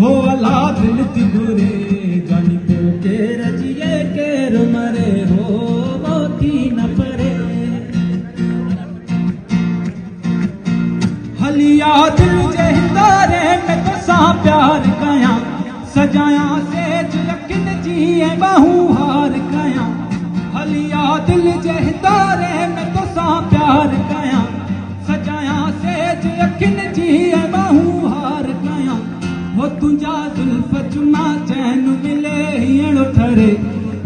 هو الا دل ٿي گهري جاني پو ڪير جيئي ڪير مري هو موتي نه پري. هلي آ دل جي هنداري ۾ توسان پيار ڪيان سجايان سيج اکين جي ۽ ٻانهون هار ڪيان هلي آ دل جي هنداري ۾ توسان پيار ڪيان سجايان سيج اکين جي ۽ ٻانهون هار ڪيان هو تنهنجا زلف چمان چين ملي هينئڙو ٺري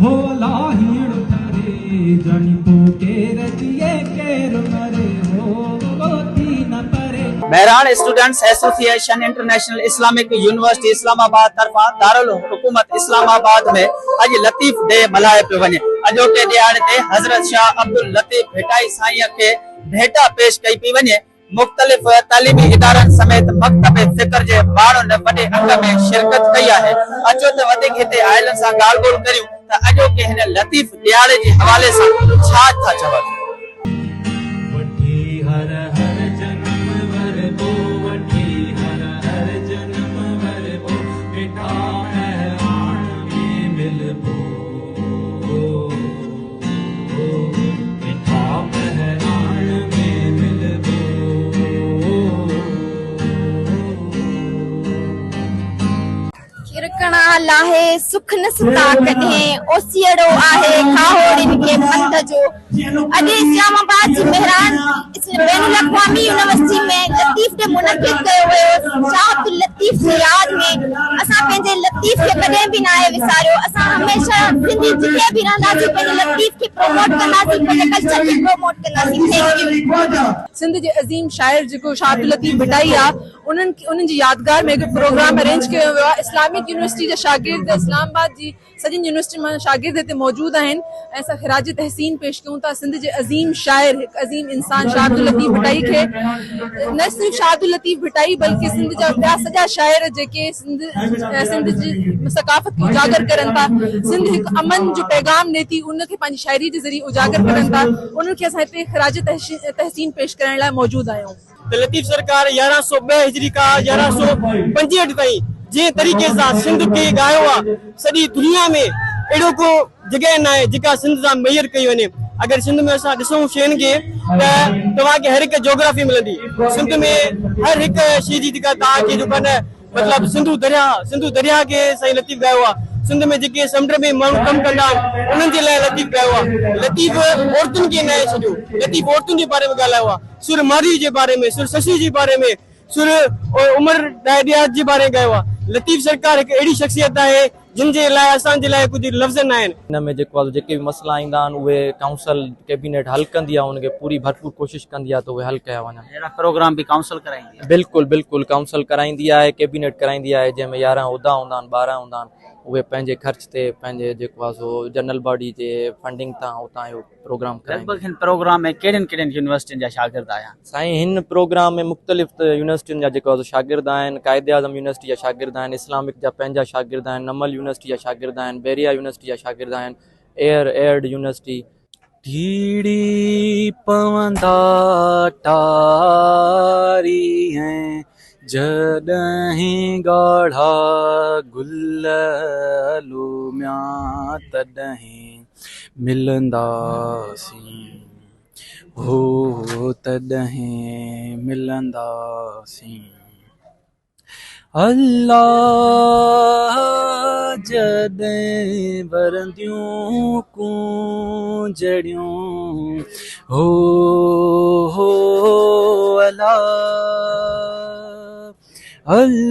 هو الا هينئڙو ٺري جاني پو ڪير جيئي ڪير مري هو ٿي نه پري. Mehran students association international Islamic university Islamabad طرفان دارالحڪومت اسلام آباد ۾ اڄ لطيف ڊي ملهايو پيو وڃي. اڄوڪي ڏهاڙي تي حضرت شاهه عبداللطيف ڀٽائي سائينء کي ڀيٽا پيش ڪئي پئي وڃي. مختلف تعليمي ادارن سميت مڪتب فڪر جي ماڻهن وڏي انگ ۾ شرڪت ڪئي آهي. اچو ته وڌيڪ هتي آيلن سان ڳالهه ٻولهه ڪريون ته اڄوڪي هن لطيف ڏهاڙي جي حوالي سان ڇا ٿا چون. وٺي هر هر جنم وربو وٺي هر هر جنم وربو مٺا مهراڻ ۾ ملبو. ڪرڪڻا لاهي سک نه ستا ڪڏهن، اوسيئڙو آهي کاهوڙين کي پنڌ جو. اڄ اسلام آباد جي مهراڻ بين الاقوامي يونيورسٽي ۾ لطيف ڊي منعقد ڪيو ويو. شاهه عبداللطيف جي ياد ۾ اسان پنهنجي لطيف کي ڪڏهن به ناهي وساريو. اسان هميشه سنڌي جتي به رهنداسين پنهنجي لطيف کي پروموٽ ڪنداسين پنهنجي ڪلچر کي پروموٽ ڪنداسين. Thank you. Sindh جي عظيم شاعر جيڪو شاهه عبداللطيف ڀٽائي آ انهن انهن جي يادگار ۾ هڪ پروگرام ارينج ڪيو ويو آ اسلامڪ يونيورسٽي جا شاگرد اسلام آباد جي سڄين يونيورسٽين مان شاگرد هتي موجود آهن ۽ اسان خراج تحسين پيش ڪيون ٿا سنڌ جي عظيم شاعر هڪ عظيم انسان شاهه عبداللطيف ڀٽائي کي نه صرف شاهه عبداللطيف ڀٽائي بلڪه سنڌ جا ٻيا سڄا شاعر جيڪي سنڌ سنڌ جي ثقافت کي اجاگر ڪرن ٿا سنڌ هڪ امن جو پيغام ڏي ٿي ان کي پنهنجي شاعري جي ذريعي اجاگر ڪرن ٿا انهن کي اسان هتي خراج تحسين پيش ڪرڻ لاء موجود آهيون. ته لطيف سرڪار 1102 هجري کان 1165 تائين جنهن طريقي سان سنڌ کي ڳايو آ سڄي دنيا ۾ اهڙو ڪو جڳهه ناهي جيڪا سنڌ سان ميئر ڪئي وڃي اگر سنڌ ۾ اسان ڏسون شين کي ته توهان کي هر هڪ جوگرافي ملندي سنڌ ۾ هر هڪ شي جي جيڪا توهان کي جيڪو نه مطلب سنڌو درياهه سنڌو درياهه کي سائين لطيف ڳايو آ سنڌ ۾ جيڪي سمنڊ ۾ ماڻهو ڪم ڪندا آهن انهن جي لاء لطيف ڳايو آ لطيف عورتن کي ناهي ڇڏيو لطيف عورتن جي باري ۾ ڳالهايو آ سر مارئي جي باري ۾ سر سسئي جي باري ۾ سر عمر ڏاهر جي باري ۾ ڳايو آ لطيف سرڪار هڪ اهڙي شخصيت آهي جن جي لاء اسان جي لاء ڪجهه لفظ نه آهن. ان ۾ جيڪو آهي جيڪي به مسئلا ايندا آهن اهي ڪائونسل ڪيبينيٽ حل ڪندي آهي ان کي پوري ڀرپور ڪوشش ڪندي آهي ته اهي حل ڪيا وڃن. اهڙا پروگرام به ڪائونسل ڪرائيندي آهي. بلڪل بلڪل ڪائونسل ڪرائيندي آهي ڪيبينيٽ ڪرائيندي آهي جنهن ۾ 11 عهدا هوندا آهن 12 هوندا آهن اهي پنهنجي خرچ تي پنهنجي جيڪو آهي سو جنرل باڊي جي فنڊنگ تان اتان اهو پروگرام ڪرائيندي. لڳ ڀڳ هن پروگرام ۾ ڪهڙين ڪهڙين يونيورسٽين جا شاگرد آيا آهن؟ سائين هن پروگرام ۾ مختلف يونيورسٽين جا جيڪو شاگرد آهن قائد اعظم يونيورسٽي جا شاگرد آهن اسلامڪ جا پنهنجا شاگرد آهن نمل يونيورسٽي جا شاگرد آهن بحريه يونيورسٽي جا شاگرد آهن ايئر ايئرڊ يونيورسٽي. ٽيڙي پوندا ٽاري ۽ جڏهن ڳاڙها گل لوميا تڏهن ملنداسين هو تڏهن ملنداسين الله جڏهن ورنديون ڪونجڙيون هو هو الله الله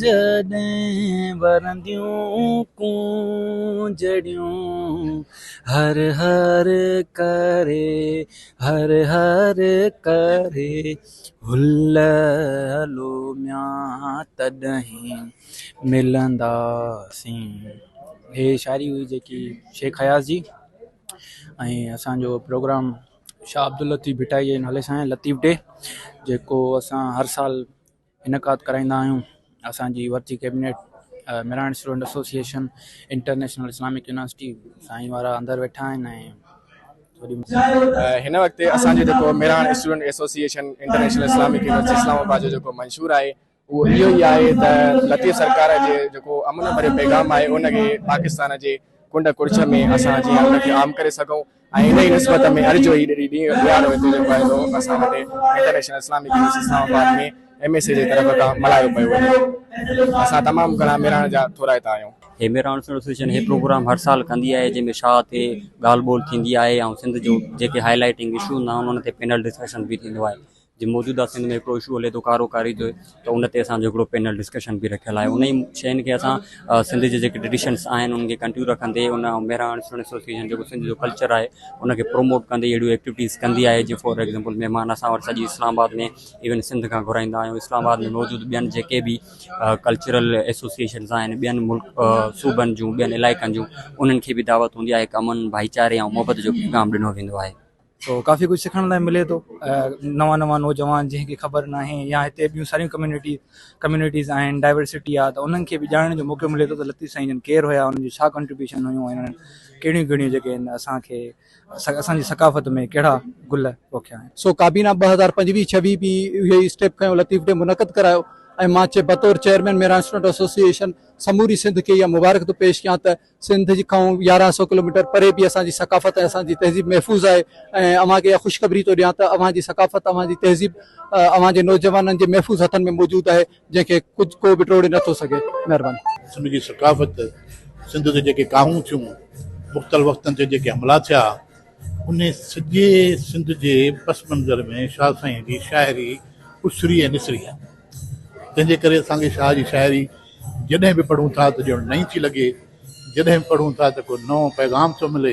جڏهن ورنديون ڪونجڙيون هر هر ڪري هر هر ڪري هل هلو ميان تڏهن ملنداسين. هي شاعري هئي جيڪي شيخ اياز جي ۽ اسان جو پروگرام شاهه عبداللطيف ڀٽائي جي نالي سان آهي لطيف ڊي جيڪو اسان هر سال انعقاد ڪرائيندا آهيون اسانجي ورچي cabinet Mehran student association international Islamic university سائين وارا اندر ويٺا آهن ۽ هن وقت اسانجو جيڪو Mehran student association international Islamic university Islamabad جو جيڪو منشور آهي. اهو اهو ئي آهي ته لطيف سرڪار جي جيڪو امن ڀريو پيغام آهي ان کي پاڪستان جي ڪنڊ ڪڙڇ ۾ اسان جيئن ان کي عام ڪري سگهون ۽ ان ئي نسبت ۾ اڄ جو هي ڏينهن ڏهاڙو هتي جيڪو آهي سو اسان هتي international Islamic university Islamabad ۾ M S C جي طرف کان ملهايو پيو وڃي اسان تمام گهڻا ميراڻ جا ٿورائتا آهيون. هي ميراڻ اسٽوڊنٽ ايسوسيئيشن هي پروگرام هر سال ڪندي آهي جنهن ۾ شاهه تي ڳالهه ٻولهه ٿيندي آهي ۽ سنڌ جو جيڪي هائي لائيٽنگ اشو هوندا آهن ان تي پينل ڊسڪشن به ٿيندو آهي جي موجوده سنڌ ۾ هڪڙو اشو هلي ٿو ڪارو ڪاري جو ته ان تي اسان جو هڪڙو پينل ڊسڪشن به رکيل آهي انهي شين کي اسان سنڌ جي جيڪي ٽريڊيشنس آهن انهن کي ڪنٽينيو رکندي ان مهراڻ اسٽوڊنٽ ايسوسيئيشن جيڪو سنڌ جو ڪلچر آهي ان کي پروموٽ ڪندي اهڙيون ايڪٽيوٽيز ڪندي آهي جي فار ايگزامپل مهمان اسان وٽ سڄي اسلام آباد ۾ ايون سنڌ کان گهرائيندا آهيون اسلام آباد ۾ موجود ٻين جيڪي به ڪلچرل ايسوسيئيشنس آهن ٻين ملڪ صوبن جون ٻين علائقن جون انهن کي به دعوت هوندي آهي هڪ امن ڀائيچاري ۽ محبت جو پيغام ڏنو ويندو آهي. سو ڪافي ڪجهه سکڻ لاء ملي ٿو نوان نوان نوجوان جنهن کي خبر ناهي يا هتي ٻيون ساريون ڪميونٽي ڪميونٽيز آهن ڊائورسٽي آهي ته انهن کي به ڄاڻڻ جو موقعو ملي ٿو ته لطيف سائين جن ڪير هيا انهن جون ڇا ڪنٽريبيوشن هيون ۽ انهن ڪهڙيون ڪهڙيون جيڪي آهن اسان کي اسان جي ثقافت ۾ ڪهڙا گل پوکيا آهن. سو ڪابينا 2025 26 به اهو ئي اسٽيپ کنيو لطيف ڊي منعقد ڪرايو ۽ مان چي بطور چيئرمين ميران اسٽوڊنٽ ايسوسيئيشن سموري سنڌ کي اها مبارڪ ٿو پيش ڪيان ته سنڌ کان 11 سئو ڪلوميٽر پري به اسان جي ثقافت ۽ اسان جي تهذيب محفوظ آهي ۽ اوهان کي اها خوشخبري ٿو ڏيان ته اوهان جي ثقافت اوهان جي تهذيب اوهان جي نوجوانن جي محفوظ هٿن ۾ موجود آهي جنهن کي ڪجهه ڪو به ٽوڙي نٿو سگهي مهرباني. سنڌ جي ثقافت، سنڌ تي جيڪي ڪاهون ٿيون، مختلف وقتن تي جيڪي حملا ٿيا، انهي سڄي سنڌ جي پس منظر ۾ شاهه سائين جي شاعري اسري ۽ نسري آهي. تنهن جي ڪري اسان کي شاهه جي شاعري جڏهن به پڙهون ٿا ته ڄڻ نئين ٿي لڳي، جڏهن به پڙهون ٿا ته ڪو نئون پيغام ٿو ملي،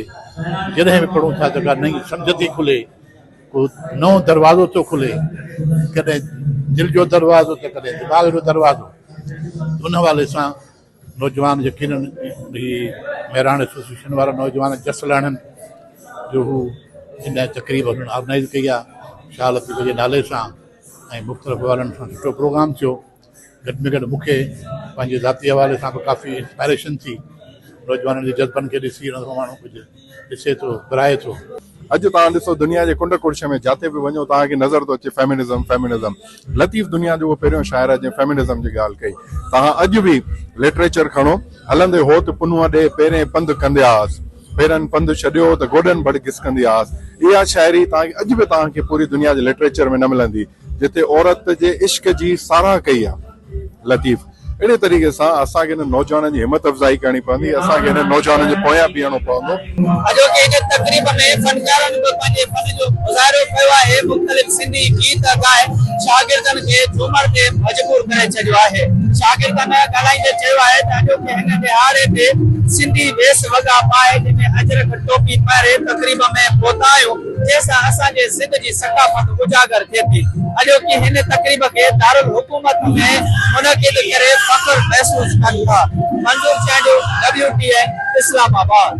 جڏهن به پڙهون ٿا ته ڪا نئين سمجهه ٿي کلي، ڪو نئون دروازو ٿو کلي، ڪڏهن دل جو دروازو ته ڪڏهن دماغ جو دروازو. ان حوالي سان نوجوان يقينن هي مهراڻ ايسوسيئيشن وارا نوجوان جس لهڻن جو هو ان تقريب هنن آرگنائيز ڪئي آهي شاهه لطيف جي نالي سان ۽ مختلف حوالن سان سٺو پروگرام ٿيو. گهٽ ۾ گهٽ مون کي پنهنجي ذاتي حوالي سان به ڪافي انسپائريشن ٿي. نوجوانن جي جذبن کي ڏسي ان سان ماڻهو ڪجهه ڏسي ٿو، پرائي ٿو. اڄ توهان ڏسو دنيا جي ڪنڊ ڪڙڇ ۾ جاتي به وڃو توهان کي نظر ٿو اچي فيمنزم فيمنزم لطيف دنيا جو اهو پهريون شاعر آهي جنهن فيمنزم جي ڳالهه ڪئي توهان اڄ به لٽريچر کڻو هلندي هوت پنهونء ڏي پيرين پنڌ ڪندياس پيرن پنڌ ڇڏيو ته گوڏن ڀڙ گسڪندي آس اها شاعري توهان کي اڄ به توهان کي پوري دنيا جي لٽريچر ۾ نه ملندي جتي عورت جي عشق جي ساراهه ڪئي آ لطيف اهڙي طريقي سان اسان کي انهن نوجوانن جي همت افزائي ڪرڻي پوندي اسان کي انهن نوجوانن جي پويان بيهڻو پوندو. اڄوڪي هن تقريب ۾ فنڪارن به پنهنجي فن جو مظاهرو ڪيو آهي مختلف سنڌي گيت ڳائي شاگردن کي جهومڻ تي مجبور ڪري ڇڏيو آهي شاگردن ڳالهائيندي چيو آهي ته اڄوڪي هن ڏهاڙي تي سنڌي ويس وڳا پائي جنهن ۾ اجرڪ ٽوپي پهري تقريب ۾ پهتا آهيون جنهن سان اسان جي سنڌ جي ثقافت اجاگر ٿئي ٿي. اڄوڪي هن تقريب کي دارالحڪومت ۾ منعقد ڪري فخر محسوس ڪن ٿا. Manzoor Chandio, W T N, Islamabad.